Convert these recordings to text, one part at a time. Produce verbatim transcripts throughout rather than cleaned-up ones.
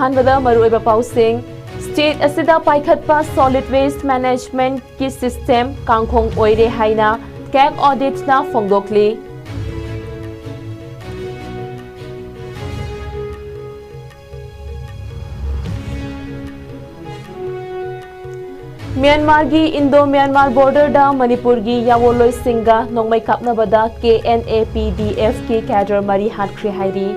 ꯑꯍꯥꯟꯕꯗ ꯃꯔꯨꯑꯣꯏꯕ ꯄꯥꯎꯁꯤꯡ꯫ State ꯑꯁꯤꯗ ꯄꯥꯏꯈꯠꯄ solid waste managementꯀꯤ system ꯀꯥꯡꯈꯣꯡ ꯑꯣꯏꯔꯦ ꯍꯥꯏꯅ CAG auditꯅ ꯐꯣꯡꯗꯣꯛꯂꯤ꯫ ꯃ꯭ꯌꯥꯟꯃꯥꯔꯒꯤ Indo Myanmar borderꯗ ꯃꯅꯤꯄꯨꯔꯒꯤ ꯌꯥꯋꯣꯜꯂꯣꯏꯁꯤꯡꯒ ꯅꯣꯡꯃꯩ ꯀꯥꯞꯅꯕꯗ KNA PDFꯀꯤ cadre ꯃꯔꯤ ꯍꯥꯠꯈ꯭ꯔꯦ ꯍꯥꯏꯔꯤ꯫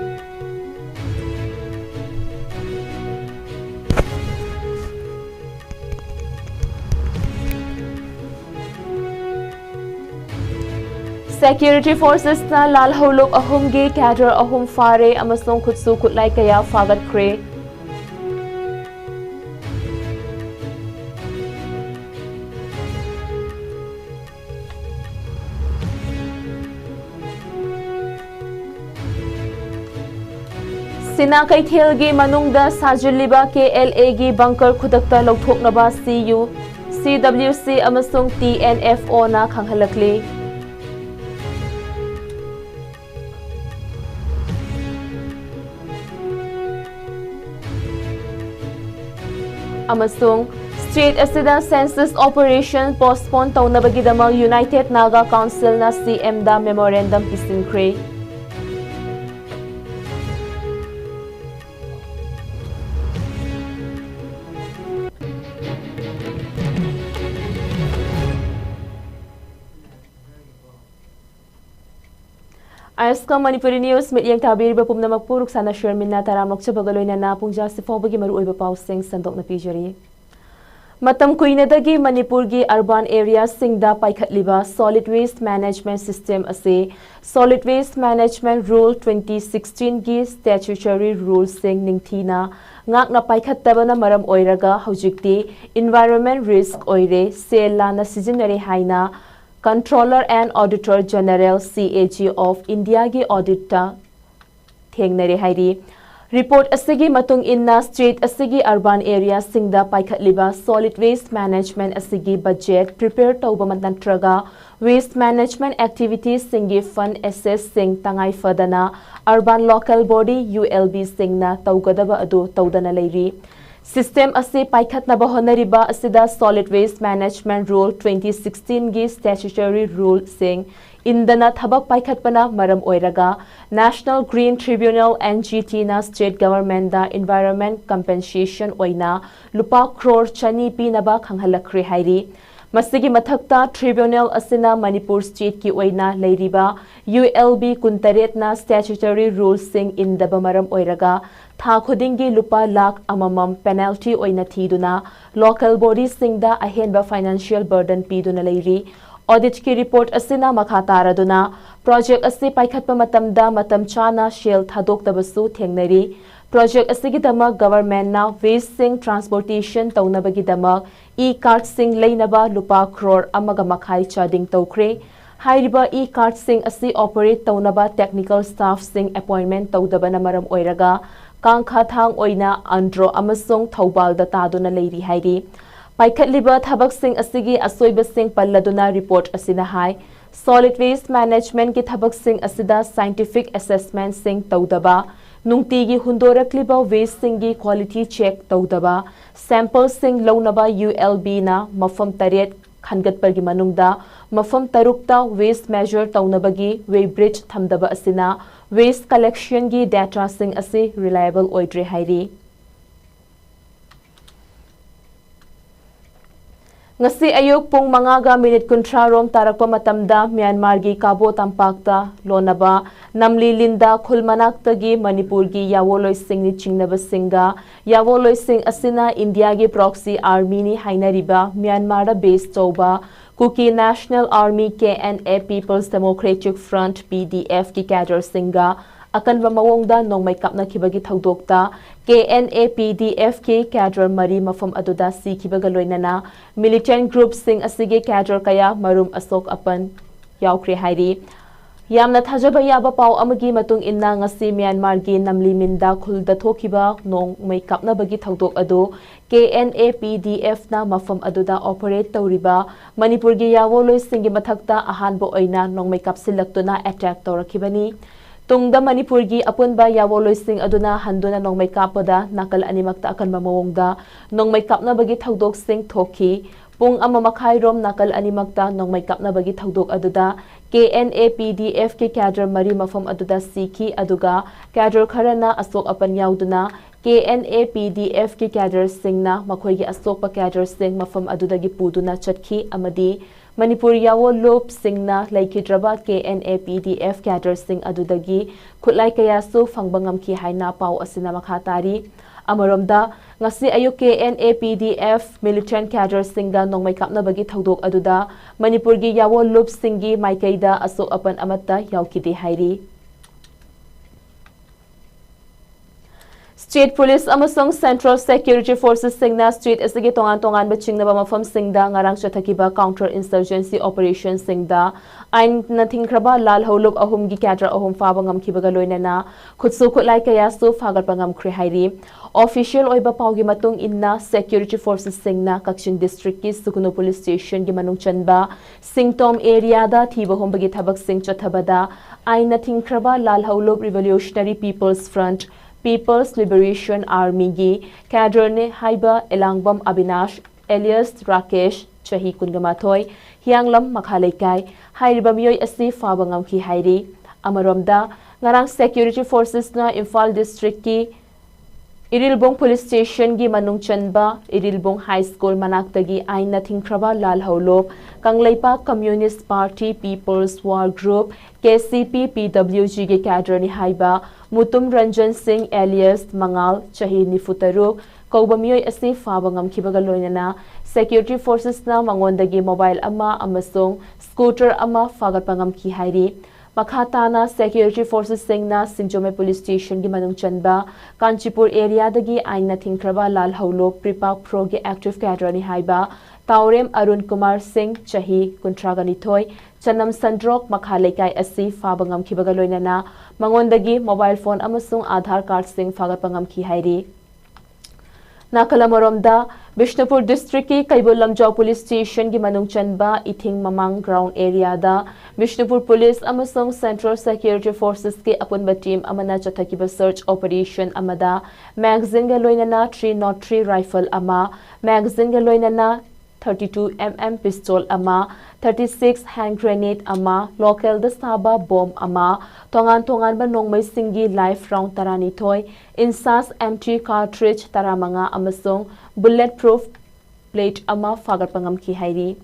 Security forcesꯅ ꯂꯥꯜꯍꯧꯂꯨꯞ ꯑꯍꯨꯝꯒꯤ cadre ꯑꯍꯨꯝ ꯐꯥꯔꯦ ꯑꯃꯁꯨꯡ ꯈꯨꯠꯁꯨ ꯈꯨꯠꯂꯥꯏ ꯀꯌꯥ ꯐꯥꯒꯠꯈ꯭ꯔꯦ꯫ ꯁꯤꯅꯥ ꯀꯩꯊꯦꯜꯒꯤ ꯃꯅꯨꯡꯗ ꯁꯥꯖꯤꯜꯂꯤꯕ KLAꯒꯤ bunker ꯈꯨꯗꯛꯇ ꯂꯧꯊꯣꯛꯅꯕ CU, CWC ꯑꯃꯁꯨꯡ TNFOꯅ ꯈꯪꯍꯜꯂꯛꯂꯤ꯫ ꯑꯃꯁꯨꯡ state ꯑꯁꯤꯗ census operation postpone ꯇꯧꯅꯕꯒꯤꯗꯃꯛ United Naga Councilꯅ CMꯗ memorandum ꯄꯤꯁꯤꯟꯈ꯭ꯔꯦ꯫ ꯑꯥꯏ ꯑꯦꯁ ꯀꯣ ꯃꯅꯤꯄꯨꯔꯤ news ꯃꯤꯠꯌꯦꯡ ꯇꯥꯕꯤꯔꯤꯕ ꯄꯨꯝꯅꯃꯛꯄꯨ ꯔꯨꯛꯁꯥꯅ ꯁꯔꯃꯤꯟꯅ ꯇꯔꯥꯃꯛ ꯆꯨꯕꯒ ꯂꯣꯏꯅꯅ ꯄꯨꯡ ꯖꯥ ꯁꯤꯐꯥꯎꯕꯒꯤ ꯃꯔꯨꯑꯣꯏꯕ ꯄꯥꯎꯁꯤꯡ ꯁꯟꯗꯣꯛꯅ ꯄꯤꯖꯔꯤ꯫ ꯃꯇꯝ ꯀꯨꯏꯅꯗꯒꯤ ꯃꯅꯤꯄꯨꯔꯒꯤ urban areaꯁꯤꯡꯗ ꯄꯥꯏꯈꯠꯂꯤꯕ solid waste management system ꯑꯁꯤ Solid Waste Management Rule twenty sixteenꯒꯤ statutory ruleꯁꯤꯡ ꯅꯤꯡꯊꯤꯅ ꯉꯥꯛꯅ ꯄꯥꯏꯈꯠꯇꯕꯅ ꯃꯔꯝ ꯑꯣꯏꯔꯒ ꯍꯧꯖꯤꯛꯇꯤ environment risk ꯑꯣꯏꯔꯦ, ꯁꯦꯜ ꯂꯥꯟꯅ ꯁꯤꯖꯤꯟꯅꯔꯦ ꯍꯥꯏꯅ Controller and Auditor General, CAG of Indiaꯒꯤ auditꯇ ꯊꯦꯡꯅꯔꯦ ꯍꯥꯏꯔꯤ꯫ Report ꯑꯁꯤꯒꯤ ꯃꯇꯨꯡ ꯏꯟꯅ, state ꯑꯁꯤꯒꯤ urban areaꯁꯤꯡꯗ ꯄꯥꯏꯈꯠꯂꯤꯕ solid waste management ꯑꯁꯤꯒꯤ budget prepare ꯇꯧꯕ ꯅꯠꯇ꯭ꯔꯒ waste management activitiesꯁꯤꯡꯒꯤ fund accessꯁꯤꯡ ꯇꯉꯥꯏ ꯐꯗꯅ urban local body, ULBꯁꯤꯡꯅ ꯇꯧꯒꯗꯕ ꯑꯗꯨ ꯇꯧꯗꯅ ꯂꯩꯔꯤ꯫ System ꯑꯁꯤ ꯄꯥꯏꯈꯠꯅꯕ ꯍꯣꯠꯅꯔꯤꯕ ꯑꯁꯤꯗ Solid Waste Management Rule twenty sixteenꯒꯤ statutory ruleꯁꯤꯡ ꯏꯟꯗꯅ ꯊꯕꯛ ꯄꯥꯏꯈꯠꯄꯅ ꯃꯔꯝ ꯑꯣꯏꯔꯒ, National Green Tribunal, NGTꯅ state governmentꯗ environment compensation ꯑꯣꯏꯅ ꯂꯨꯄꯥ crore ꯆꯅꯤ ꯄꯤꯅꯕ ꯈꯪꯍꯜꯂꯛꯈ꯭ꯔꯦ ꯍꯥꯏꯔꯤ꯫ ꯃꯁꯤꯒꯤ ꯃꯊꯛꯇ, tribunal ꯑꯁꯤꯅ ꯃꯅꯤꯄꯨꯔ stateꯀꯤ ꯑꯣꯏꯅ ꯂꯩꯔꯤꯕ ULB ꯀꯨꯟꯇꯔꯦꯠꯅ statutory ruleꯁꯤꯡ ꯏꯟꯗꯕ ꯃꯔꯝ ꯑꯣꯏꯔꯒ, ꯊꯥ ꯈꯨꯗꯤꯡꯒꯤ ꯂꯨꯄꯥ ꯂꯥꯈ ꯑꯃꯃꯝ penalty ꯑꯣꯏꯅ ꯊꯤꯗꯨꯅ local bodyꯁꯤꯡꯗ ꯑꯍꯦꯟꯕ financial burden ꯄꯤꯗꯨꯅ ꯂꯩꯔꯤ꯫ Auditꯀꯤ report ꯑꯁꯤꯅ ꯃꯈꯥ ꯇꯥꯔꯗꯨꯅ, project ꯑꯁꯤ ꯄꯥꯏꯈꯠꯄ ꯃꯇꯝꯗ ꯃꯇꯝ ꯆꯥꯅ ꯁꯦꯜ ꯊꯥꯗꯣꯛꯇꯕꯁꯨ ꯊꯦꯡꯅꯔꯤ꯫ Project ꯑꯁꯤꯒꯤꯗꯃꯛ governmentꯅ wasteꯁꯤꯡ transportation ꯇꯧꯅꯕꯒꯤꯗꯃꯛ e-cartꯁꯤꯡ ꯂꯩꯅꯕ ꯂꯨꯄꯥ crore ꯑꯃꯒ ꯃꯈꯥꯏ ꯆꯥꯗꯤꯡ ꯇꯧꯈ꯭ꯔꯦ꯫ ꯍꯥꯏꯔꯤꯕ e-cartꯁꯤꯡ ꯑꯁꯤ operate ꯇꯧꯅꯕ technical staffꯁꯤꯡ appointment ꯇꯧꯗꯕꯅ ꯃꯔꯝ ꯑꯣꯏꯔꯒ, ꯀꯥꯡꯈꯥꯊꯥꯡ ꯑꯣꯏꯅ ꯑꯟꯗ꯭ꯔꯣ ꯑꯃꯁꯨꯡ ꯊꯧꯕꯥꯜꯗ ꯇꯥꯗꯨꯅ ꯂꯩꯔꯤ ꯍꯥꯏꯔꯤ꯫ ꯄꯥꯏꯈꯠꯂꯤꯕ ꯊꯕꯛꯁꯤꯡ ꯑꯁꯤꯒꯤ ꯑꯁꯣꯏꯕꯁꯤꯡ ꯄꯜꯂꯗꯨꯅ report ꯑꯁꯤꯅ ꯍꯥꯏ, solid waste managementꯀꯤ ꯊꯕꯛꯁꯤꯡ ꯑꯁꯤꯗ scientific assessmentꯁꯤꯡ ꯇꯧꯗꯕ, ꯅꯨꯡꯇꯤꯒꯤ ꯍꯨꯟꯗꯣꯔꯛꯂꯤꯕ wasteꯁꯤꯡꯒꯤ quality check ꯇꯧꯗꯕ, sampleꯁꯤꯡ ꯂꯧꯅꯕ ULBꯅ ꯃꯐꯝ ꯇꯔꯦꯠ ꯈꯟꯒꯠꯄꯒꯤ ꯃꯅꯨꯡꯗ ꯃꯐꯝ ꯇꯔꯨꯛꯇ waste measure ꯇꯧꯅꯕꯒꯤ weighbridge ꯊꯝꯗꯕ ꯑꯁꯤꯅ waste collectionꯒꯤ dataꯁꯤꯡ ꯑꯁꯤ reliable ꯑꯣꯏꯗ꯭ꯔꯦ ꯍꯥꯏꯔꯤ꯫ ꯉꯁꯤ ꯑꯌꯨꯛ ꯄꯨꯡ ꯃꯉꯥꯒ ꯃꯤꯅꯤꯠ ꯀꯨꯟꯊ꯭ꯔꯥ ꯔꯣꯝ ꯇꯥꯔꯛꯄ ꯃꯇꯝꯗ ꯃ꯭ꯌꯥꯟꯃꯥꯔꯒꯤ ꯀꯥꯕꯣ ꯇꯝꯄꯥꯛꯇ ꯂꯣꯟꯅꯕ ꯅꯝꯂꯤ ꯂꯤꯟꯗ ꯈꯨꯜ ꯃꯅꯥꯛꯇꯒꯤ ꯃꯅꯤꯄꯨꯔꯒꯤ ꯌꯥꯋꯣꯂꯣꯏꯁꯤꯡꯅꯤ ꯆꯤꯡꯅꯕꯁꯤꯡꯒ, ꯌꯥꯋꯣꯂꯣꯏꯁꯤꯡ ꯑꯁꯤꯅ ꯏꯟꯗꯤꯌꯥꯒꯤ proxy armyꯅꯤ ꯍꯥꯏꯅꯔꯤꯕ ꯃ꯭ꯌꯥꯟꯃꯥꯔꯗ base ꯇꯧꯕ Kuki National Army, KNA, People's Democratic Front, PDFꯀꯤ cadreꯁꯤꯡꯒ ꯑꯀꯟꯕ ꯃꯑꯣꯡꯗ ꯅꯣꯡꯃꯩ ꯀꯥꯞꯅꯈꯤꯕꯒꯤ ꯊꯧꯗꯣꯛꯇ KNA PDFꯀꯤ cadre ꯃꯔꯤ ꯃꯐꯝ ꯑꯗꯨꯗ ꯁꯤꯈꯤꯕꯒ ꯂꯣꯏꯅꯅ militant groupꯁꯤꯡ ꯑꯁꯤꯒꯤ cadre ꯀꯌꯥ ꯃꯔꯨꯝ ꯑꯁꯣꯛ ꯑꯄꯟ ꯌꯥꯎꯈ꯭ꯔꯦ ꯍꯥꯏꯔꯤ꯫ ꯌꯥꯝꯅ ꯊꯥꯖꯕ ꯌꯥꯕ ꯄꯥꯎ ꯑꯃꯒꯤ ꯃꯇꯨꯡ ꯏꯟꯅ, ꯉꯁꯤ ꯃ꯭ꯌꯥꯟꯃꯥꯔꯒꯤ ꯅꯝꯂꯤꯃꯤꯟꯗ ꯈꯨꯜꯗ ꯊꯣꯛꯈꯤꯕ ꯅꯣꯡꯃꯩ ꯀꯥꯞꯅꯕꯒꯤ ꯊꯧꯗꯣꯛ ꯑꯗꯨ K N A P D F ꯅ ꯃꯐꯝ ꯑꯗꯨꯗ operate ꯇꯧꯔꯤꯕ ꯃꯅꯤꯄꯨꯔꯒꯤ ꯌꯥꯑꯣꯂꯣꯏꯁꯤꯡꯒꯤ ꯃꯊꯛꯇ ꯑꯍꯥꯟꯕ ꯑꯣꯏꯅ ꯅꯣꯡꯃꯩ ꯀꯥꯞꯁꯤꯜꯂꯛꯇꯨꯅ attack ꯇꯧꯔꯛꯈꯤꯕꯅꯤ꯫ ꯇꯨꯡꯗ ꯃꯅꯤꯄꯨꯔꯒꯤ ꯑꯄꯨꯟꯕ ꯌꯥꯑꯣꯂꯣꯏꯁꯤꯡ ꯑꯗꯨꯅ ꯍꯟꯗꯨꯅ ꯅꯣꯡꯃꯩ ꯀꯥꯞꯄꯗ ꯅꯥꯀꯜ ꯑꯅꯤꯃꯛꯇ ꯑꯀꯟꯕ ꯃꯑꯣꯡꯗ ꯅꯣꯡꯃꯩ ꯀꯥꯞꯅꯕꯒꯤ ꯊꯧꯗꯣꯛꯁꯤꯡ ꯊꯣꯛꯈꯤ꯫ ꯄꯨꯡ ꯑꯃ ꯃꯈꯥꯏ ꯔꯣꯝ ꯅꯥꯀꯜ ꯑꯅꯤꯃꯛꯇ ꯅꯣꯡꯃꯩ ꯀꯥꯞꯅꯕꯒꯤ ꯊꯧꯗꯣꯛ ꯑꯗꯨꯗ K N A P D F ꯀꯤ cadre ꯃꯔꯤ ꯃꯐꯝ ꯑꯗꯨꯗ ꯁꯤꯈꯤ, ꯑꯗꯨꯒ cadre ꯈꯔꯅ ꯑꯁꯣꯛ ꯑꯄꯟ ꯌꯥꯎꯗꯨꯅ K N A P D F ꯀꯤ cadreꯁꯤꯡꯅ ꯃꯈꯣꯏꯒꯤ ꯑꯁꯣꯛꯄ cadreꯁꯤꯡ ꯃꯐꯝ ꯑꯗꯨꯗꯒꯤ ꯄꯨꯗꯨꯅ ꯆꯠꯈꯤ ꯑꯃꯗꯤ ꯃꯅꯤꯄꯨꯔ ꯌꯥꯑꯣꯂꯣꯞꯁꯤꯡꯅ ꯂꯩꯈꯤꯗ꯭ꯔꯕ K N A P D F cadreꯁꯤꯡ ꯑꯗꯨꯗꯒꯤ ꯈꯨꯠꯂꯥꯏ ꯀꯌꯥꯁꯨ ꯐꯪꯕ ꯉꯝꯈꯤ ꯍꯥꯏꯅ ꯄꯥꯎ ꯑꯁꯤꯅ ꯃꯈꯥ ꯇꯥꯔꯤ꯫ ꯑꯃꯔꯣꯝꯗ, ꯉꯁꯤ ꯑꯌꯨꯛ K N A P D F militant cadreꯁꯤꯡꯗ ꯅꯣꯡꯃꯩ ꯀꯥꯞꯅꯕꯒꯤ ꯊꯧꯗꯣꯛ ꯑꯗꯨꯗ ꯃꯅꯤꯄꯨꯔꯒꯤ ꯌꯥꯑꯣꯂꯣꯞꯁꯤꯡꯒꯤ ꯃꯥꯏꯀꯩꯗ ꯑꯁꯣꯛ ꯑꯄꯟ ꯑꯃꯠꯇ ꯌꯥꯎꯈꯤꯗꯦ ꯍꯥꯏꯔꯤ꯫ State Police ꯑꯃꯁꯨꯡ Central Security Forcesꯁꯤꯡꯅ state ꯑꯁꯤꯒꯤ ꯇꯣꯉꯥꯟ ꯇꯣꯉꯥꯟꯕ ꯆꯤꯡꯅꯕ ꯃꯐꯝꯁꯤꯡꯗ ꯉꯔꯥꯡ ꯆꯠꯊꯈꯤꯕ counter insurgency operationꯁꯤꯡꯗ ꯑꯥꯏꯟꯅ ꯊꯤꯡꯈ꯭ꯔꯕ ꯂꯥꯜꯍꯧꯂꯨꯞ ꯑꯍꯨꯝꯒꯤ cadre ꯑꯍꯨꯝ ꯐꯥꯕ ꯉꯝꯈꯤꯕꯒ ꯂꯣꯏꯅꯅ ꯈꯨꯠꯁꯨ ꯈꯨꯠꯂꯥꯏ ꯀꯌꯥꯁꯨ ꯐꯥꯒꯠꯄ ꯉꯝꯈ꯭ꯔꯦ ꯍꯥꯏꯔꯤ꯫ Official ꯑꯣꯏꯕ ꯄꯥꯎꯒꯤ ꯃꯇꯨꯡ ꯏꯟꯅ, Security Forcesꯁꯤꯡꯅ ꯀꯛꯆꯤꯡ districtꯀꯤ ꯁꯨꯒꯨꯅꯨ police stationꯒꯤ ꯃꯅꯨꯡ ꯆꯟꯕ ꯁꯤꯡꯇꯣꯝ areaꯗ ꯊꯤꯕ ꯍꯨꯝꯕꯒꯤ ꯊꯕꯛꯁꯤꯡ ꯆꯠꯊꯕꯗ ꯑꯥꯏꯟꯅ ꯊꯤꯡꯈ꯭ꯔꯕ ꯂꯥꯜꯍꯧꯂꯨꯞ Revolutionary People's Front, People's Liberation Armyꯒꯤ cadreꯅꯦ ꯍꯥꯏꯕ ꯑꯦꯂꯥꯡꯕꯝ ꯑꯕꯤꯅꯥꯁ alias ꯔꯥꯀꯦꯁ, ꯆꯍꯤ ꯀꯨꯟꯒ ꯃꯥꯊꯣꯏ, ꯍꯤꯌꯥꯡꯂꯝ ꯃꯈꯥ ꯂꯩꯀꯥꯏ, ꯍꯥꯏꯔꯤꯕ ꯃꯤꯑꯣꯏ ꯑꯁꯤ ꯐꯥꯕ ꯉꯝꯈꯤ ꯍꯥꯏꯔꯤ꯫ ꯑꯃꯔꯣꯝꯗ, ꯉꯔꯥꯡ Security Forcesꯅ ꯏꯝꯐꯥꯜ districtꯀꯤ ꯏꯔꯤꯜꯕꯨꯡ police stationꯒꯤ ꯃꯅꯨꯡ ꯆꯟꯕ ꯏꯔꯤꯜꯕꯨꯡ High School ꯃꯅꯥꯛꯇꯒꯤ ꯑꯥꯏꯟꯅ ꯊꯤꯡꯈ꯭ꯔꯕ ꯂꯥꯜꯍꯧꯂꯨꯞ Kangleipak Communist Party People's War Group, K C P P W Gꯒꯤ cadreꯅꯤ ꯍꯥꯏꯕ ꯃꯨꯇꯨꯝ ꯔꯟꯖꯟ ꯁꯤꯡ alias ꯃꯉꯥꯜ, ꯆꯍꯤ ꯅꯤꯐꯨ ꯇꯔꯨꯛ, ꯀꯧꯕ ꯃꯤꯑꯣꯏ ꯑꯁꯤ ꯐꯥꯕ ꯉꯝꯈꯤꯕꯒ ꯂꯣꯏꯅꯅ Security Forcesꯅ ꯃꯉꯣꯟꯗꯒꯤ mobile ꯑꯃ ꯑꯃꯁꯨꯡ scooter ꯑꯃ ꯐꯥꯒꯠꯄ ꯉꯝꯈꯤ ꯍꯥꯏꯔꯤ꯫ ꯃꯈꯥ ꯇꯥꯅ Security Forcesꯁꯤꯡꯅ ꯁꯤꯡꯖꯃꯩ police stationꯒꯤ ꯃꯅꯨꯡ ꯆꯟꯕ ꯀꯥꯟꯆꯤꯄꯨꯔ areaꯗꯒꯤ ꯑꯥꯏꯟꯅ ꯊꯤꯡꯈ꯭ꯔꯕ ꯂꯥꯜꯍꯧꯂꯨꯞ ꯄ꯭ꯔꯤꯄꯥꯛ ꯐ꯭ꯔꯣꯒꯤ active cadreꯅꯤ ꯍꯥꯏꯕ ꯇꯥꯎꯔꯦꯝ ꯑꯔꯨꯟ ꯀꯨꯃꯥꯔ ꯁꯤꯡ, ꯆꯍꯤ ꯀꯨꯟꯊ꯭ꯔꯥꯒ ꯅꯤꯊꯣꯏ, ꯆꯅꯝ ꯁꯟꯗ꯭ꯔꯣꯛ ꯃꯈꯥ ꯂꯩꯀꯥꯏ ꯑꯁꯤ ꯐꯥꯕ ꯉꯝꯈꯤꯕꯒ ꯂꯣꯏꯅꯅ ꯃꯉꯣꯟꯗꯒꯤ mobile phone ꯑꯃꯁꯨꯡ Aadhaar cardꯁꯤꯡ ꯐꯥꯒꯠꯄ ꯉꯝꯈꯤ ꯍꯥꯏꯔꯤ꯫ ꯅꯥꯀꯜ ꯑꯃꯔꯣꯝꯗ, ꯕꯤꯁꯅꯨꯄꯨꯔ districtꯀꯤ ꯀꯩꯕꯨꯜ ꯂꯝꯖꯥꯎ police stationꯒꯤ ꯃꯅꯨꯡ ꯆꯟꯕ ꯏꯊꯤꯡ ꯃꯃꯥꯡ ground areaꯗ ꯕꯤꯁꯅꯨꯄꯨꯔ police ꯑꯃꯁꯨꯡ Central Security Forcesꯀꯤ ꯑꯄꯨꯟꯕ team ꯑꯃꯅ ꯆꯠꯊꯈꯤꯕ search operation ꯑꯃꯗ magazineꯒ ꯂꯣꯏꯅꯅ three nought three rifle ꯑꯃ, magazineꯒ ꯂꯣꯏꯅꯅ thirty-two MM pistol ꯑꯃ, thirty-six hand grenade ꯑꯃ, localꯗ ꯁꯥꯕ bomb ꯑꯃ, ꯇꯣꯉꯥꯟ ꯇꯣꯉꯥꯟꯕ ꯅꯣꯡꯃꯩꯁꯤꯡꯒꯤ live round ꯇꯔꯥꯅꯤꯊꯣꯏ, INSAS empty cartridge ꯇꯔꯥꯃꯉꯥ ꯑꯃꯁꯨꯡ bullet proof plate ꯑꯃ ꯐꯥꯒꯠꯄ ꯉꯝꯈꯤ ꯍꯥꯏꯔꯤ꯫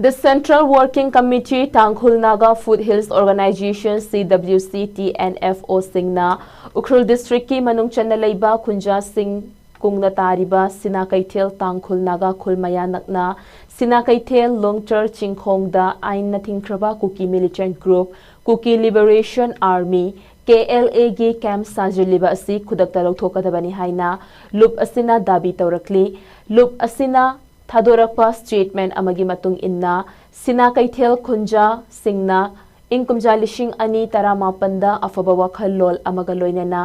The Central Working Committee, Tangkhul Naga Foothills Organization, CWC, TNFOꯁꯤꯡꯅ Ukhrul districtꯀꯤ ꯃꯅꯨꯡ ꯆꯟꯅ ꯂꯩꯕ ꯈꯨꯟꯖꯥꯁꯤꯡ ꯀꯨꯡꯅ ꯇꯥꯔꯤꯕ ꯁꯤꯅꯥ ꯀꯩꯊꯦꯜ ꯇꯥꯡꯈꯨꯜ ꯅꯥꯒꯥ ꯈꯨꯜ ꯃꯌꯥ ꯅꯛꯅ ꯁꯤꯅꯥ ꯀꯩꯊꯦꯜ ꯂꯣꯡꯆꯔ ꯆꯤꯡꯈꯣꯡꯗ ꯑꯥꯏꯟꯅ ꯊꯤꯡꯈ꯭ꯔꯕ ꯀꯨꯀꯤ militant group Kuki Liberation Army, KLAꯒꯤ camp ꯁꯥꯖꯤꯜꯂꯤꯕ ꯑꯁꯤ ꯈꯨꯗꯛꯇ ꯂꯧꯊꯣꯛꯀꯗꯕꯅꯤ ꯍꯥꯏꯅ ꯂꯨꯞ ꯑꯁꯤꯅ ꯗꯥꯕꯤ ꯇꯧꯔꯛꯂꯤ꯫ ꯂꯨꯞ ꯑꯁꯤꯅ ꯊꯥꯗꯣꯔꯛꯄ statement ꯑꯃꯒꯤ ꯃꯇꯨꯡ ꯏꯟꯅ, ꯁꯤꯅꯥ ꯀꯩꯊꯦꯜ ꯈꯨꯟꯖꯥꯁꯤꯡꯅ ꯏꯪ ꯀꯨꯝꯖꯥ ꯂꯤꯁꯤꯡ ꯑꯅꯤ ꯇꯔꯥꯃꯥꯄꯟꯗ ꯑꯐꯕ ꯋꯥꯈꯜꯂꯣꯟ ꯑꯃꯒ ꯂꯣꯏꯅꯅ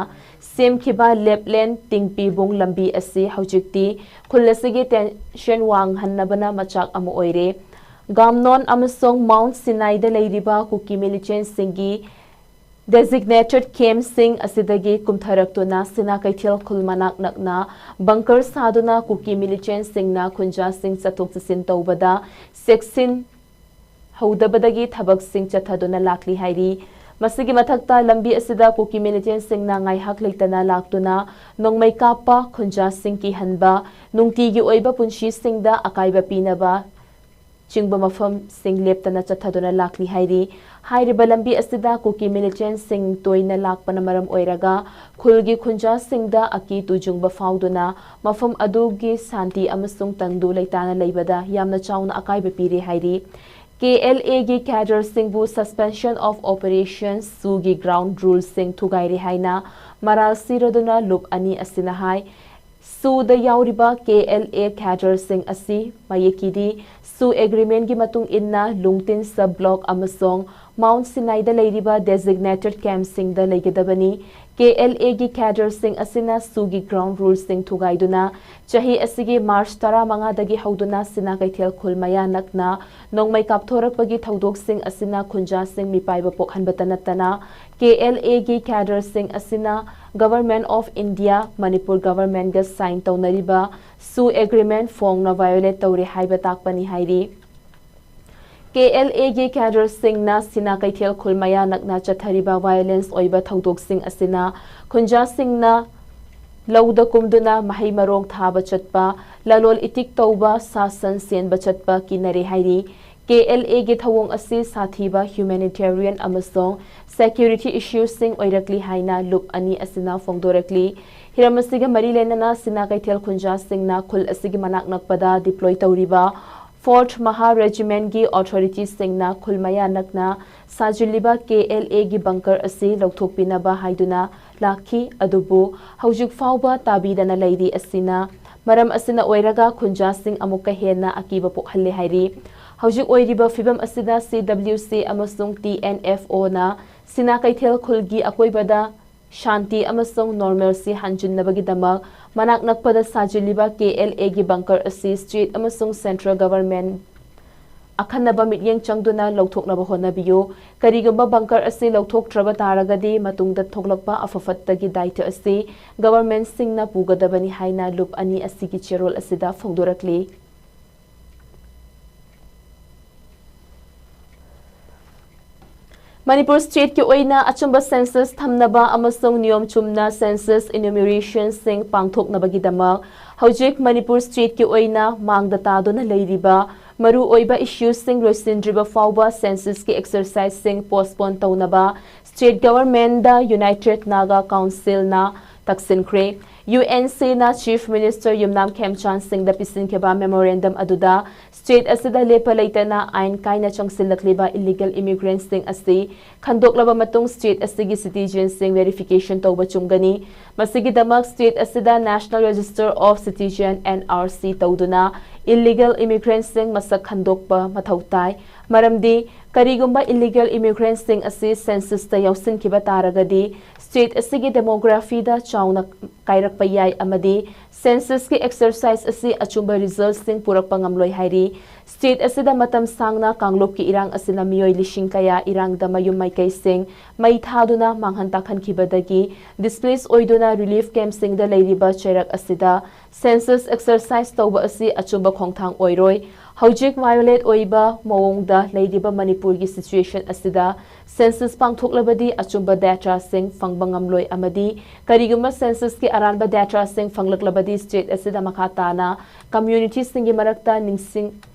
ꯁꯦꯝꯈꯤꯕ ꯂꯦꯞꯂꯦꯟ ꯇꯤꯡꯄꯤꯕꯨꯡ ꯂꯝꯕꯤ ꯑꯁꯤ ꯍꯧꯖꯤꯛꯇꯤ ꯈꯨꯜ ꯑꯁꯤꯒꯤ tension ꯋꯥꯡꯍꯟꯅꯕꯅ ꯃꯆꯥꯛ ꯑꯃ ꯑꯣꯏꯔꯦ꯫ ꯒꯥꯝꯅꯣꯟ ꯑꯃꯁꯨꯡ Mount Sinaiꯗ ꯂꯩꯔꯤꯕ ꯀꯨꯀꯤ militantꯁꯤꯡꯒꯤ designated campꯁꯤꯡ ꯑꯁꯤꯗꯒꯤ ꯀꯨꯝꯊꯔꯛꯇꯨꯅ ꯁꯤꯅꯥ ꯀꯩꯊꯦꯜ ꯈꯨꯜ ꯃꯅꯥꯛ ꯅꯛꯅ bunker ꯁꯥꯗꯨꯅ ꯀꯨꯀꯤ militantꯁꯤꯡꯅ ꯈꯨꯟꯖꯥꯁꯤꯡ ꯆꯠꯊꯣꯛ ꯆꯠꯁꯤꯟ ꯇꯧꯕꯗ ꯆꯦꯛꯁꯤꯟ ꯍꯧꯗꯕꯗꯒꯤ ꯊꯕꯛꯁꯤꯡ ꯆꯠꯊꯗꯨꯅ ꯂꯥꯛꯂꯤ ꯍꯥꯏꯔꯤ꯫ ꯃꯁꯤꯒꯤ ꯃꯊꯛꯇ ꯂꯝꯕꯤ ꯑꯁꯤꯗ ꯀꯨꯀꯤ militantꯁꯤꯡꯅ ꯉꯥꯏꯍꯥꯛ ꯂꯩꯇꯅ ꯂꯥꯛꯇꯨꯅ ꯅꯣꯡꯃꯩ ꯀꯥꯞꯄ, ꯈꯨꯟꯖꯥꯁꯤꯡ ꯀꯤꯍꯟꯕ, ꯅꯨꯡꯇꯤꯒꯤ ꯑꯣꯏꯕ ꯄꯨꯟꯁꯤꯁꯤꯡꯗ ꯑꯀꯥꯏꯕ ꯄꯤꯅꯕ ꯆꯤꯡꯕ ꯃꯐꯝꯁꯤꯡ ꯂꯦꯞꯇꯅ ꯆꯠꯊꯗꯨꯅ ꯂꯥꯛꯂꯤ ꯍꯥꯏꯔꯤ꯫ ꯍꯥꯏꯔꯤꯕ ꯂꯝꯕꯤ ꯑꯁꯤꯗ ꯀꯨꯀꯤ militantꯁꯤꯡ ꯇꯣꯏꯅ ꯂꯥꯛꯄꯅ ꯃꯔꯝ ꯑꯣꯏꯔꯒ ꯈꯨꯜꯒꯤ ꯈꯨꯟꯖꯥꯁꯤꯡꯗ ꯑꯀꯤ ꯇꯨꯖꯨꯡꯕ ꯐꯥꯎꯗꯨꯅ ꯃꯐꯝ ꯑꯗꯨꯒꯤ ꯁꯥꯟꯇꯤ ꯑꯃꯁꯨꯡ ꯇꯪꯗꯨ ꯂꯩꯇꯥꯅ ꯂꯩꯕꯗ ꯌꯥꯝꯅ ꯆꯥꯎꯅ ꯑꯀꯥꯏꯕ ꯄꯤꯔꯦ ꯍꯥꯏꯔꯤ꯫ KLA ꯒꯤ cadre ꯁꯤꯡꯕꯨ suspension of operations, SoO ꯒꯤ ground rule ꯁꯤꯡ ꯊꯨꯒꯥꯏꯔꯦ ꯍꯥꯏꯅ ꯃꯔꯥꯜ ꯁꯤꯔꯗꯨꯅ ꯂꯨꯞ ꯑꯅꯤ ꯑꯁꯤꯅ ꯍꯥꯏ꯫ SoO ꯗ ꯌꯥꯎꯔꯤꯕ KLA cadre ꯁꯤꯡ ꯑꯁꯤ ꯃꯌꯦꯛꯀꯤꯗꯤ SoO agreement ꯀꯤ ꯃꯇꯨꯡ ꯏꯟꯅ ꯂꯨꯡꯇꯤꯟ sub block ꯑꯃꯁꯨꯡ Mount Sinai ꯗ ꯂꯩꯔꯤꯕ designated camp ꯁꯤꯡꯗ ꯂꯩꯒꯗꯕꯅꯤ꯫ KLA ꯒꯤ cadre ꯁꯤꯡ ꯑꯁꯤꯅ SoO ꯒꯤ ground rule ꯁꯤꯡ ꯊꯨꯒꯥꯏꯗꯨꯅ ꯆꯍꯤ ꯑꯁꯤꯒꯤ March ꯇꯔꯥꯃꯉꯥꯗꯒꯤ ꯍꯧꯗꯨꯅ ꯁꯤꯅꯥ ꯀꯩꯊꯦꯜ ꯈꯨꯜ ꯃꯌꯥ ꯅꯛꯅ ꯅꯣꯡꯃꯩ ꯀꯥꯞꯊꯣꯔꯛꯄꯒꯤ ꯊꯧꯗꯣꯛꯁꯤꯡ ꯑꯁꯤꯅ ꯈꯨꯟꯖꯥꯁꯤꯡ ꯃꯤꯄꯥꯏꯕ ꯄꯣꯛꯍꯟꯕꯇ ꯅꯠꯇꯅ KLA ꯒꯤ cadre ꯁꯤꯡ ꯑꯁꯤꯅ Government of India, Manipur government ꯒ sign ꯇꯧꯅꯔꯤꯕ SoO agreement ꯐꯣꯡꯅ violate ꯇꯧꯔꯦ ꯍꯥꯏꯕ ꯇꯥꯛꯄꯅꯤ ꯍꯥꯏꯔꯤ꯫ KLA ꯒꯤ cadre ꯁꯤꯡꯅ ꯁꯤꯅꯥ ꯀꯩꯊꯦꯜ ꯈꯨꯜ ꯃꯌꯥ ꯅꯛꯅ ꯆꯠꯊꯔꯤꯕ violence ꯑꯣꯏꯕ ꯊꯧꯗꯣꯛꯁꯤꯡ ꯑꯁꯤꯅ ꯈꯨꯟꯖꯥꯁꯤꯡꯅ ꯂꯧꯗ ꯀꯨꯝꯗꯨꯅ ꯃꯍꯩ ꯃꯔꯣꯡ ꯊꯥꯕ ꯆꯠꯄ, ꯂꯂꯣꯜ ꯏꯇꯤꯛ ꯇꯧꯕ, ꯁꯥ ꯁꯟ ꯁꯦꯟꯕ ꯆꯠꯄ ꯀꯤꯅꯔꯦ ꯍꯥꯏꯔꯤ꯫ KLA ꯒꯤ ꯊꯧꯑꯣꯡ ꯑꯁꯤ ꯁꯥꯊꯤꯕ humanitarian ꯑꯃꯁꯨꯡ security issue ꯁꯤꯡ ꯑꯣꯏꯔꯛꯂꯤ ꯍꯥꯏꯅ ꯂꯨꯞ ꯑꯅꯤ ꯑꯁꯤꯅ ꯐꯣꯡꯗꯣꯔꯛꯂꯤ꯫ ꯍꯤꯔꯝ ꯑꯁꯤꯒ ꯃꯔꯤ ꯂꯩꯅꯅ ꯁꯤꯅꯥ ꯀꯩꯊꯦꯜ ꯈꯨꯟꯖꯥꯁꯤꯡꯅ ꯈꯨꯜ ꯑꯁꯤꯒꯤ ꯃꯅꯥꯛ ꯅꯛꯄꯗ deploy ꯇꯧꯔꯤꯕ Fourth Mahar Regiment ꯀꯤ authority ꯁꯤꯡꯅ ꯈꯨꯜ ꯃꯌꯥ ꯅꯛꯅ ꯁꯥꯖꯤꯜꯂꯤꯕ KLA ꯒꯤ bunker ꯑꯁꯤ ꯂꯧꯊꯣꯛꯄꯤꯅꯕ ꯍꯥꯏꯗꯨꯅ ꯂꯥꯛꯈꯤ, ꯑꯗꯨꯕꯨ ꯍꯧꯖꯤꯛ ꯐꯥꯎꯕ ꯇꯥꯕꯤꯗꯅ ꯂꯩꯔꯤ꯫ ꯑꯁꯤꯅ ꯃꯔꯝ ꯑꯁꯤꯅ ꯑꯣꯏꯔꯒ ꯈꯨꯟꯖꯥꯁꯤꯡ ꯑꯃꯨꯛꯀ ꯍꯦꯟꯅ ꯑꯀꯤꯕ ꯄꯣꯛꯍꯜꯂꯦ ꯍꯥꯏꯔꯤ꯫ ꯍꯧꯖꯤꯛ ꯑꯣꯏꯔꯤꯕ ꯐꯤꯕꯝ ꯑꯁꯤꯗ CWC ꯑꯃꯁꯨꯡ TNFO ꯅ ꯁꯤꯅꯥ ꯀꯩꯊꯦꯜ ꯈꯨꯜꯒꯤ ꯑꯀꯣꯏꯕꯗ ꯁꯥꯟꯇꯤ ꯑꯃꯁꯨꯡ normalcy ꯍꯟꯖꯤꯟꯅꯕꯒꯤꯗꯃꯛ ꯃꯅꯥꯛ ꯅꯛꯄꯗ ꯁꯥꯖꯤꯜꯂꯤꯕ KLA ꯒꯤ bunker ꯑꯁꯤ state ꯑꯃꯁꯨꯡ central government ꯑꯈꯟꯅꯕ ꯃꯤꯠꯌꯦꯡ ꯆꯪꯗꯨꯅ ꯂꯧꯊꯣꯛꯅꯕ ꯍꯣꯠꯅꯕꯤꯌꯨ꯫ ꯀꯔꯤꯒꯨꯝꯕ bunker ꯑꯁꯤ ꯂꯧꯊꯣꯛꯇ꯭ꯔꯕ ꯇꯥꯔꯒꯗꯤ ꯃꯇꯨꯡꯗ ꯊꯣꯛꯂꯛꯄ ꯑꯐ ꯐꯠꯇꯒꯤ ꯗꯥꯏꯇ꯭ꯋ ꯑꯁꯤ government ꯁꯤꯡꯅ ꯄꯨꯒꯗꯕꯅꯤ ꯍꯥꯏꯅ ꯂꯨꯞ ꯑꯅꯤ ꯑꯁꯤꯒꯤ ꯆꯦꯔꯣꯜ ꯑꯁꯤꯗ ꯐꯣꯡꯗꯣꯔꯛꯂꯤ꯫ ꯃꯅꯤꯄꯨꯔ state ꯀꯤ ꯑꯣꯏꯅ ꯑꯆꯨꯝꯕ census ꯊꯝꯅꯕ ꯑꯃꯁꯨꯡ ꯅꯤꯌꯣꯝ ꯆꯨꯝꯅ census enumeration ꯁꯤꯡ ꯄꯥꯡꯊꯣꯛꯅꯕꯒꯤꯗꯃꯛ ꯍꯧꯖꯤꯛ ꯃꯅꯤꯄꯨꯔ state ꯀꯤ ꯑꯣꯏꯅ ꯃꯥꯡꯗ ꯇꯥꯗꯨꯅ ꯂꯩꯔꯤꯕ ꯃꯔꯨꯑꯣꯏꯕ issue ꯁꯤꯡ ꯂꯣꯏꯁꯤꯟꯗ꯭ꯔꯤꯕ ꯐꯥꯎꯕ census ꯀꯤ exercise ꯁꯤꯡ postpone ꯇꯧꯅꯕ state government ꯗ United Naga Council ꯅ ꯇꯛꯁꯤꯟꯈ꯭ꯔꯦ꯫ UNCꯅ Chief Minister ꯌꯨꯝꯅꯥꯝ ꯈꯦꯝꯆꯥꯟ ꯁꯤꯡꯗ ꯄꯤꯁꯤꯟꯈꯤꯕ memorandum ꯑꯗꯨꯗ state ꯑꯁꯤꯗ ꯂꯦꯞꯄ ꯂꯩꯇꯅ ꯑꯥꯏꯟ ꯀꯥꯏꯅ ꯆꯪꯁꯤꯜꯂꯛꯂꯤꯕ illegal immigrantꯁꯤꯡ ꯑꯁꯤ ꯈꯟꯗꯣꯛꯂꯕ ꯃꯇꯨꯡ state ꯑꯁꯤꯒꯤ citizenꯁꯤꯡ verification ꯇꯧꯕ ꯆꯨꯝꯒꯅꯤ꯫ ꯃꯁꯤꯒꯤꯗꯃꯛ state ꯑꯁꯤꯗ National Register of Citizen, NRC, ꯇꯧꯗꯨꯅ illegal immigrantꯁꯤꯡ ꯃꯁꯛ ꯈꯟꯗꯣꯛꯄ ꯃꯊꯧ ꯇꯥꯏ꯫ ꯃꯔꯝꯗꯤ ꯀꯔꯤꯒꯨꯝꯕ illegal immigrantꯁꯤꯡ ꯑꯁꯤ censusꯇ ꯌꯥꯎꯁꯤꯟꯈꯤꯕ ꯇꯥꯔꯒꯗꯤ state ꯑꯁꯤꯒꯤ demographyꯗ ꯆꯥꯎꯅ ꯀꯥꯏꯔꯛꯄ ꯌꯥꯏ ꯑꯃꯗꯤ censusꯀꯤ exercise ꯑꯁꯤ ꯑꯆꯨꯝꯕ resultꯁꯤꯡ ꯄꯨꯔꯛꯄ ꯉꯝꯂꯣꯏ ꯍꯥꯏꯔꯤ꯫ State ꯑꯁꯤꯗ ꯃꯇꯝ ꯁꯥꯡꯅ ꯀꯥꯡꯂꯨꯞꯀꯤ ꯏꯔꯥꯡ ꯑꯁꯤꯅ ꯃꯤꯑꯣꯏ ꯂꯤꯁꯤꯡ ꯀꯌꯥ ꯏꯔꯥꯡꯗ ꯃꯌꯨꯝ ꯃꯥꯏꯀꯩꯁꯤꯡ ꯃꯩ ꯊꯥꯗꯨꯅ ꯃꯥꯡꯍꯟ ꯇꯥꯛꯍꯟꯈꯤꯕꯗꯒꯤ displace ꯑꯣꯏꯗꯨꯅ relief campꯁꯤꯡꯗ ꯂꯩꯔꯤꯕ ꯆꯩꯔꯛ ꯑꯁꯤꯗ census exercise ꯇꯧꯕ ꯑꯁꯤ ꯑꯆꯨꯝꯕ ꯈꯣꯡꯊꯥꯡ ꯑꯣꯏꯔꯣꯏ꯫ ꯍꯧꯖꯤꯛ violate ꯑꯣꯏꯕ ꯃꯑꯣꯡꯗ ꯂꯩꯔꯤꯕ ꯃꯅꯤꯄꯨꯔꯒꯤ situation ꯑꯁꯤꯗ census ꯄꯥꯡꯊꯣꯛꯂꯕꯗꯤ ꯑꯆꯨꯝꯕ dataꯁꯤꯡ ꯐꯪꯕ ꯉꯝꯂꯣꯏ ꯑꯃꯗꯤ ꯀꯔꯤꯒꯨꯝꯕ censusꯀꯤ ꯑꯔꯥꯟꯕ dataꯁꯤꯡ ꯐꯪꯂꯛꯂꯕꯗꯤ state ꯑꯁꯤꯗ ꯃꯈꯥ ꯇꯥꯅ communityꯁꯤꯡꯒꯤ ꯃꯔꯛꯇ ꯅꯤꯡꯁꯤꯡ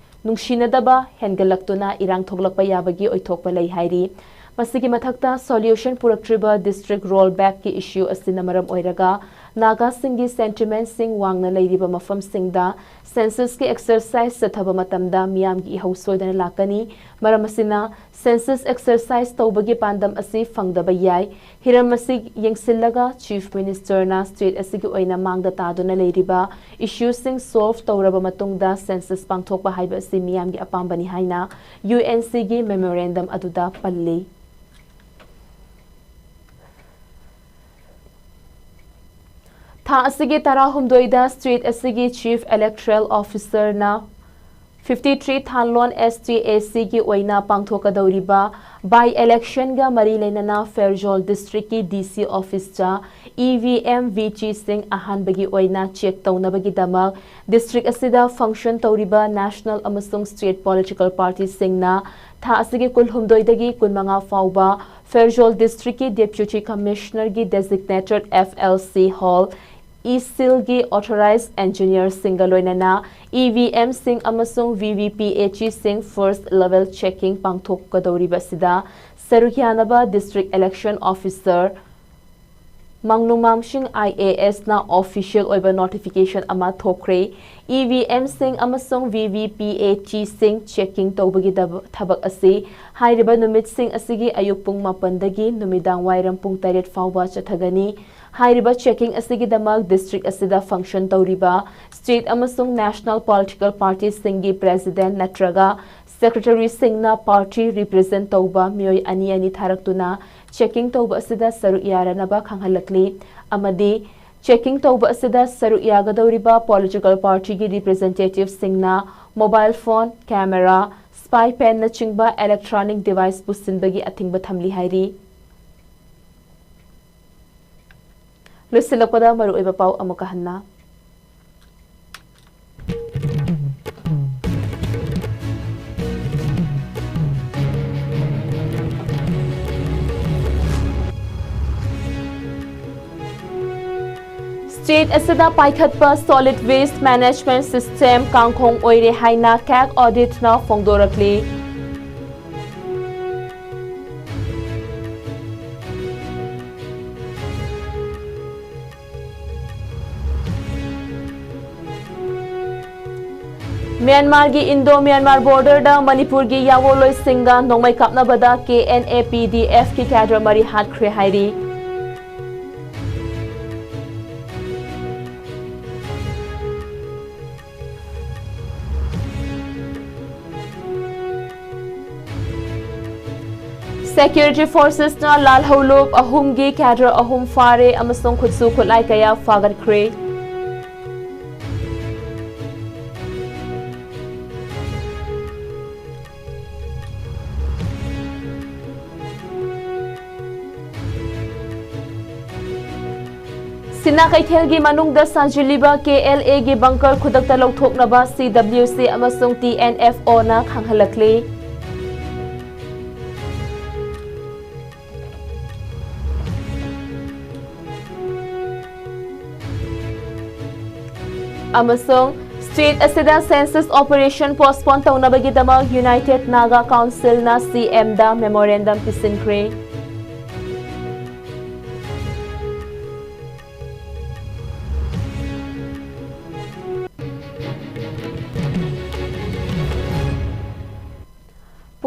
ꯅꯨꯡꯁꯤꯅꯗꯕ ꯍꯦꯟꯒꯠꯂꯛꯇꯨꯅ ꯏꯔꯥꯡ ꯊꯣꯛꯂꯛꯄ ꯌꯥꯕꯒꯤ ꯑꯣꯏꯊꯣꯛꯄ ꯂꯩ ꯍꯥꯏꯔꯤ꯫ ꯃꯁꯤꯒꯤ ꯃꯊꯛꯇ solution ꯄꯨꯔꯛꯇ꯭ꯔꯤꯕ district roll backꯀꯤ issue ꯑꯁꯤꯅ ꯃꯔꯝ ꯑꯣꯏꯔꯒ ꯅꯥꯒꯥꯁꯤꯡꯒꯤ sentimentꯁꯤꯡ ꯋꯥꯡꯅ ꯂꯩꯔꯤꯕ ꯃꯐꯝꯁꯤꯡꯗ censusꯀꯤ exercise ꯆꯠꯊꯕ ꯃꯇꯝꯗ ꯃꯤꯌꯥꯝꯒꯤ ꯏꯍꯧ ꯁꯣꯏꯗꯅ ꯂꯥꯛꯀꯅꯤ꯫ ꯃꯔꯝ ꯑꯁꯤꯅ census exercise ꯇꯧꯕꯒꯤ ꯄꯥꯟꯗꯝ ꯑꯁꯤ ꯐꯪꯗꯕ ꯌꯥꯏ꯫ ꯍꯤꯔꯝ ꯑꯁꯤ ꯌꯦꯡꯁꯤꯜꯂꯒ Chief Ministerꯅ state ꯑꯁꯤꯒꯤ ꯑꯣꯏꯅ ꯃꯥꯡꯗ ꯇꯥꯗꯨꯅ ꯂꯩꯔꯤꯕ issueꯁꯤꯡ solve ꯇꯧꯔꯕ ꯃꯇꯨꯡꯗ census ꯄꯥꯡꯊꯣꯛꯄ ꯍꯥꯏꯕ ꯑꯁꯤ ꯃꯤꯌꯥꯝꯒꯤ ꯑꯄꯥꯝꯕꯅꯤ ꯍꯥꯏꯅ UNCꯒꯤ memorandum ꯑꯗꯨꯗ ꯄꯜꯂꯤ꯫ ꯊꯥ ꯑꯁꯤꯒꯤ ꯇꯔꯥꯍꯨꯝꯗꯣꯏꯗ state ꯑꯁꯤꯒꯤ Chief Electoral Officerꯅ fifty three ꯊꯥꯟꯂꯣꯟ STACꯒꯤ ꯑꯣꯏꯅ ꯄꯥꯡꯊꯣꯛꯀꯗꯧꯔꯤꯕ by electionꯒ ꯃꯔꯤ ꯂꯩꯅꯅ ꯐꯦꯔꯖꯣꯜ districtꯀꯤ DC officeꯇ EVM VGꯁꯤꯡ ꯑꯍꯥꯟꯕꯒꯤ ꯑꯣꯏꯅ check ꯇꯧꯅꯕꯒꯤꯗꯃꯛ district ꯑꯁꯤꯗ function ꯇꯧꯔꯤꯕ national ꯑꯃꯁꯨꯡ state political partyꯁꯤꯡꯅ ꯊꯥ ꯑꯁꯤꯒꯤ ꯀꯨꯟꯍꯨꯝꯗꯣꯏꯗꯒꯤ ꯀꯨꯟꯃꯉꯥ ꯐꯥꯎꯕ Pherzawl districtꯀꯤ Deputy Commissionerꯒꯤ designated FLC hall, ECILꯒꯤ authorized engineerꯁꯤꯡꯒ ꯂꯣꯏꯅꯅ EVMꯁꯤꯡ ꯑꯃꯁꯨꯡ VVPATꯁꯤꯡ first level checking ꯄꯥꯡꯊꯣꯛꯀꯗꯧꯔꯤꯕ ꯑꯁꯤꯗ ꯁꯔꯨꯛ ꯌꯥꯅꯕ district election officer ꯃꯥꯡꯅꯨꯃꯥꯝꯁꯤꯡ ꯑꯥꯏ ꯑꯦ ꯑꯦꯁꯅ ꯑꯣꯐꯤꯁꯤꯌꯦꯜ ꯑꯣꯏꯕ ꯅꯣꯇꯤꯐꯤꯀꯦꯁꯟ ꯑꯃ ꯊꯣꯛꯈ꯭ꯔꯦ꯫ ꯏ ꯚꯤ ꯑꯦꯝꯁꯤꯡ ꯑꯃꯁꯨꯡ ꯚꯤ ꯚꯤ ꯄꯤ ꯑꯦ ꯇꯤꯁꯤꯡ ꯆꯦꯀꯤꯡ ꯇꯧꯕꯒꯤ ꯗꯕ-, ꯊꯕꯛ ꯑꯁꯤ ꯍꯥꯏꯔꯤꯕ ꯅꯨꯃꯤꯠꯁꯤꯡ ꯑꯁꯤꯒꯤ ꯑꯌꯨꯛ ꯄꯨꯡ ꯃꯥꯄꯟꯗꯒꯤ ꯅꯨꯃꯤꯗꯥꯡ ꯋꯥꯏꯔꯝ ꯄꯨꯡ ꯇꯔꯦꯠ ꯐꯥꯎꯕ ꯆꯠꯊꯒꯅꯤ꯫ ꯍꯥꯏꯔꯤꯕ ꯆꯦꯀꯤꯡ ꯑꯁꯤꯒꯤꯗꯃꯛ ꯗꯤꯁꯇ꯭ꯔꯤꯛ ꯑꯁꯤꯗ ꯐꯪꯁꯟ ꯇꯧꯔꯤꯕ ꯁ꯭ꯇꯦꯠ ꯑꯃꯁꯨꯡ ꯅꯦꯁꯅꯦꯜ ꯄꯣꯂꯤꯇꯤꯀꯦꯜ ꯄꯥꯔꯇꯤꯁꯤꯡꯒꯤ ꯄ꯭ꯔꯦꯁꯤꯗꯦꯟꯠ ꯅꯠꯇ꯭ꯔꯒ ꯁꯦꯀ꯭ꯔꯦꯇꯔꯤꯁꯤꯡꯅ ꯄꯥꯔꯇꯤ ꯔꯤꯄ꯭ꯔꯖꯦꯟꯠ ꯇꯧꯕ ꯃꯤꯑꯣꯏ ꯑꯅꯤ ꯑꯅꯤ ꯊꯥꯔꯛꯇꯨꯅ ꯆꯦꯀꯤꯡ ꯇꯧꯕ ꯑꯁꯤꯗ ꯁꯔꯨꯛ ꯌꯥꯔꯅꯕ ꯈꯪꯍꯜꯂꯛꯂꯤ ꯑꯃꯗꯤ ꯆꯦꯀꯤꯡ ꯇꯧꯕ ꯑꯁꯤꯗ ꯁꯔꯨꯛ ꯌꯥꯒꯗꯧꯔꯤꯕ ꯄꯣꯂꯤꯇꯤꯀꯦꯜ ꯄꯥꯔꯇꯤꯒꯤ ꯔꯤꯄ꯭ꯔꯖꯦꯟꯇꯦꯇꯤꯚꯁꯤꯡꯅ ꯃꯣꯕꯥꯏꯜ ꯐꯣꯟ, ꯀꯦꯃꯦꯔꯥ, ꯁ꯭ꯄꯥꯏ ꯄꯦꯟꯅꯆꯤꯡꯕ ꯏꯂꯦꯛꯇ꯭ꯔꯣꯅꯤꯛ ꯗꯤꯚꯥꯏꯁ ꯄꯨꯁꯤꯟꯕꯒꯤ ꯑꯊꯤꯡꯕ ꯊꯝꯂꯤ ꯍꯥꯏꯔꯤ꯫ ꯂꯣꯏꯁꯤꯜꯂꯛꯄꯗ ꯃꯔꯨꯑꯣꯏꯕ ꯄꯥꯎ ꯑꯃꯨꯛꯀ ꯍꯟꯅ꯫ ꯁ꯭ꯇꯦꯠ ꯑꯁꯤꯗ ꯄꯥꯏꯈꯠꯄ ꯁꯣꯂꯤꯗ ꯋꯦꯁ꯭ꯠ ꯃꯦꯅꯦꯖꯃꯦꯟꯠ ꯁꯤꯁ꯭ꯇꯦꯝ ꯀꯥꯡꯈꯣꯡ ꯑꯣꯏꯔꯦ ꯍꯥꯏꯅ ꯀꯦꯒ ꯑꯣꯗꯤꯠꯅ ꯐꯣꯡꯗꯣꯔꯛꯂꯤ꯫ ꯃ꯭ꯌꯥꯟꯃꯥꯔꯒꯤ ꯏꯟꯗꯣ ꯃ꯭ꯌꯥꯟꯃꯥꯔ ꯕꯣꯔꯗꯔꯗ ꯃꯅꯤꯄꯨꯔꯒꯤ ꯌꯥꯑꯣꯟꯂꯣꯏꯁꯤꯡꯒ ꯅꯣꯡꯃꯩ ꯀꯥꯞꯅꯕꯗ ꯀꯦ N A P D ꯑꯦꯐꯀꯤ cadre ꯃꯔꯤ ꯍꯥꯠꯈ꯭ꯔꯦ ꯍꯥꯏꯔꯤ꯫ ꯁꯦꯀ꯭ꯌꯨꯔꯤꯇꯤ ꯐꯣꯔꯁꯦꯁꯅ ꯂꯥꯜꯍꯧꯂꯨꯞ ꯑꯍꯨꯝꯒꯤ ꯀꯦꯗꯔ ꯑꯍꯨꯝ ꯐꯥꯔꯦ ꯑꯃꯁꯨꯡ ꯈꯨꯠꯁꯨ ꯈꯨꯠꯂꯥꯏ ꯀꯌꯥ ꯐꯥꯒꯠꯈ꯭ꯔꯦ꯫ ꯁꯤꯅꯥ ꯀꯩꯊꯦꯜꯒꯤ ꯃꯅꯨꯡꯗ ꯁꯥꯖꯤꯜꯂꯤꯕ ꯀꯦ ꯑꯦꯜ ꯑꯦꯒꯤ ꯕꯪꯀꯔ ꯈꯨꯗꯛꯇ ꯂꯧꯊꯣꯛꯅꯕ ꯁꯤ ꯗꯕ꯭ꯂꯤꯎ ꯁꯤ ꯑꯃꯁꯨꯡ ꯇꯤ ꯑꯦꯟ ꯑꯦꯐ ꯑꯣꯅ ꯈꯪꯍꯜꯂꯛꯂꯤ꯫ ꯑꯃꯁꯨꯡ ꯁ꯭ꯇꯦꯠ ꯑꯁꯤꯗ ꯁꯦꯟꯁꯁ ꯑꯣꯄꯔꯦꯁꯟ ꯄꯣꯁ꯭ꯠꯄꯣꯟ ꯇꯧꯅꯕꯒꯤꯗꯃꯛ ꯌꯨꯅꯥꯏꯇꯦꯗ ꯅꯥꯒꯥ ꯀꯥꯎꯟꯁꯤꯜꯅ ꯁꯤ ꯑꯦꯝꯗ ꯃꯦꯃꯣꯔꯦꯟꯗꯝ ꯄꯤꯁꯤꯟꯈ꯭ꯔꯦ꯫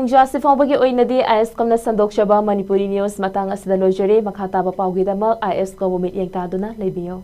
ꯇꯥꯡꯖꯥ ꯑꯁꯤ ꯐꯥꯎꯕꯒꯤ ꯑꯣꯏꯅꯗꯤ ꯑꯥꯏ ꯑꯦꯁ ꯀꯣꯝꯅ ꯁꯟꯗꯣꯛꯆꯕ ꯃꯅꯤꯄꯨꯔꯤ ꯅ꯭ꯌꯨꯁ ꯃꯇꯥꯡ ꯑꯁꯤꯗ ꯂꯣꯏꯖꯔꯦ꯫ ꯃꯈꯥ ꯇꯥꯕ ꯄꯥꯎꯒꯤꯗꯃꯛ ꯑꯥꯏ ꯑꯦꯁ ꯀꯣꯝꯕꯨ ꯃꯤꯠꯌꯦꯡ ꯇꯥꯗꯨꯅ ꯂꯩꯕꯤꯌꯨ꯫